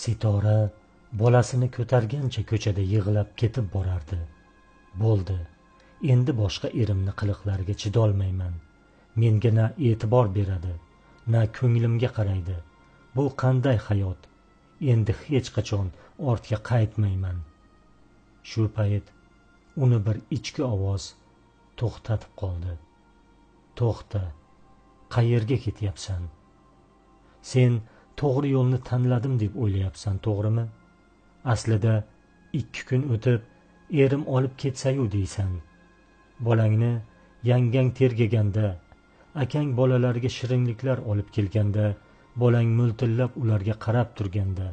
Sitora bolasini ko'targancha ko'chada yig'lab ketib borardi. Bo'ldi, endi boshqa erimni qiliqlariga chidolmayman. Menga na e'tibor beradi, na ko'nglimga qaraydi. Bu qanday hayot? Endi hech qachon ortga qaytmayman. Shu payt uni bir ichki ovoz to'xtatib qoldi. To'xta, qayerga ketyapsan? Sen to'g'ri yo'lni tanladim deb o'ylayapsan, to'g'rimi? Aslida 2 kun o'tib erim olib ketsa-yu deysan. Bolangni yangang tergaganda, akang bolalarga shirinliklar olib kelganda, bolang mo'ltillab ularga qarab turganda,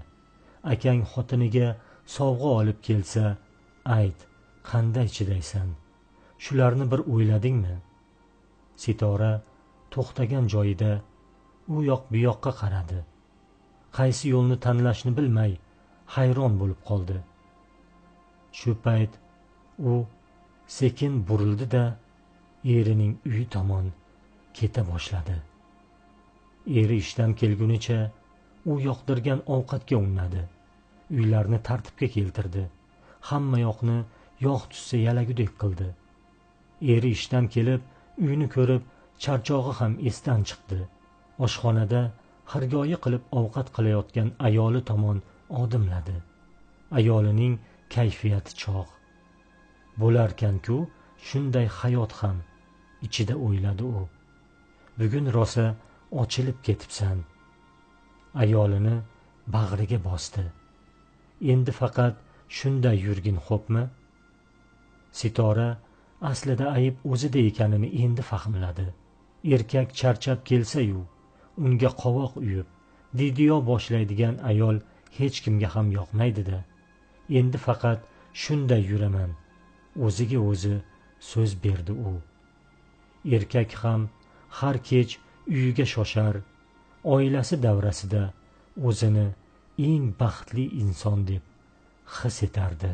akang xotiniga sovg'a olib kelsa, ayt, qanday chidaysan? Shularni bir o'yladingmi? Sitora to'xtagan joyida u yoq bu yoqqa qaradi. Qaysi yo'lni tanlashni bilmay hayron bo'lib qoldi. Shu payt u sekin burildi-da, erining uyi tomon keta boshladi. Eri ishdan kelgunicha u yoqdirgan ovqatga unnadi. Uylarni tartibga keltirdi. Hamma yoqni yog' tushsa yalagudek qildi. Eri ishdan kelib, uyni ko'rib, charchog'i ham esdan chiqdi. Oshxonada xirgoyi qilib ovqat qilayotgan ayoli tomon odimladi. Ayolining kayfiyati chog'. Bo'larkan-ku shunday hayot ham, ichida o'yladi u. Bugun rosa ochilib ketibsan. Ayolini bag'riga bosdi. Endi faqat shunday yurgin, xo'pmi? Sitora aslida ayib o'zida ekanini endi fahmladi. Erkak charchab kelsa-yu, unga qovoq uyib, didiyo boshlaydigan ayol hech kimga ham yoqmaydi-da. Endi faqat shunday yuraman, o'ziga o'zi so'z berdi u. Erkak ham har kech uyiga shoshar, oilasi davrasida o'zini eng baxtli inson deb his etardi.